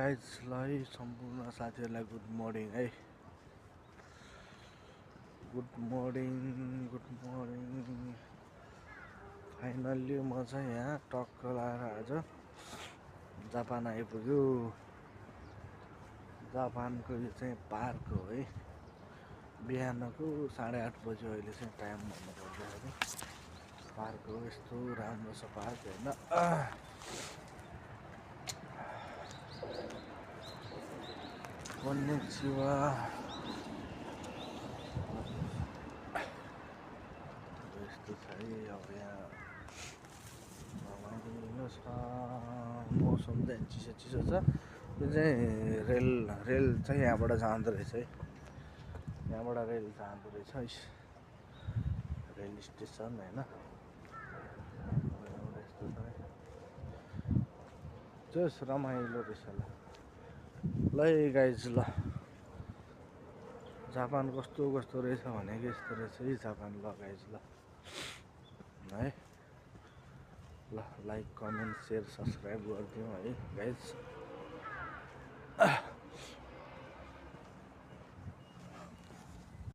गाइजलाई सम्पूर्ण साथीहरूलाई good morning है। Good morning. फाइनल्ली म चाहिँ यहाँ टक्क लाएर आज जापान आइपुग्यो। जापानको यो चाहिँ पार्क हो है। बिहानको 8:30 बज्यो अहिले चाहिँ टाइम भन्नुपर्दाखेरि। पार्क हो, यस्तो राम्रो छ पार्क होइन। कन्निचिवा। यस्तो छ है। अब यहाँ रमाइलो छ, मौसम चाहिँ चिसो छ। यो चाहिँ रेल चाहिँ यहाँबाट जाँदो रहेछ है। यहाँबाट रेल जाँदो रहेछ रेल स्टेसन होइन। यस्तो छ है, जस रमाइलो रहेछ ल है गाइज। ल जापान कस्तो रहेछ भनेको यस्तो रहेछ है जापान। ल गाइज ल है, ल लाइक कमेन्ट सेयर सब्सक्राइब गरिदिउँ है गाइज।